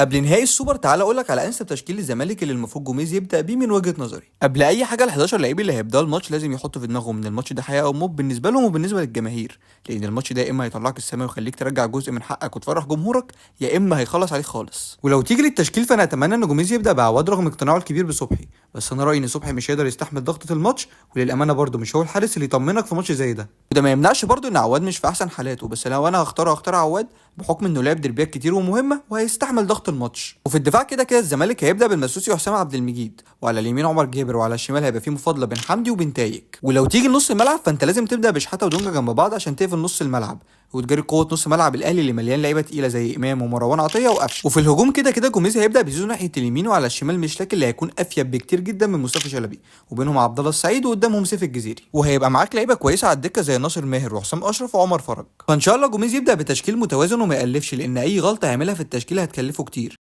قبل نهائي السوبر تعالى اقول لك على انسب تشكيل الزمالك اللي المفروض جوميز يبدا بيه من وجهه نظري. قبل اي حاجة ال11 لعيب اللي هيبداوا الماتش لازم يحطوا في دماغهم ان الماتش ده حياة او موت بالنسبة لهم وبالنسبة للجماهير، لان الماتش ده يا اما هيطلعك السما ويخليك ترجع جزء من حقك وتفرح جمهورك، يا اما هيخلص عليك خالص. ولو تيجي للتشكيل فانا اتمنى ان جوميز يبدا بعواد رغم اقتناعه الكبير بصبحي، بس انا رايي ان صبحي مش هيقدر يستحمل ضغطه الماتش، وللامانة برده مش هو الحارس اللي يطمنك في ماتش زي ده. وده ما يمنعش برده ان عواد مش في احسن حالاته، بس لو انا هختار عواد بحكم انه لعب دربيات كتير ومهمة وهيستحمل ضغط الماتش. وفي الدفاع كده كده الزمالك هيبدا بالمسوسي وحسام عبد المجيد، وعلى اليمين عمر جابر، وعلى الشمال هيبقى فيه مفاضله بين حمدي وبين تايك. ولو تيجي نص الملعب فانت لازم تبدا بشحاته ودونجا جنب بعض عشان تقفل نص الملعب وتجري قوة نص ملعب الاهلي اللي مليان لعيبة تقيلة زي امام ومروان عطية وقفشه. وفي الهجوم كده كده جوميز هيبدا بزيزو ناحية اليمين، وعلى الشمال مشلاك اللي هيكون افيد بكتير جدا من مصطفى شلبي، وبينهم عبد الله السعيد وقدامهم سيف الجزيري. وهيبقى معاك لعيبة كويسة على الدكة زي ناصر ماهر وحسام اشرف وعمر فرج. فان شاء الله جوميز يبدا بتشكيل متوازن وما يالفش، لان اي غلطه هيعملها في التشكيل هتكلفه كتير.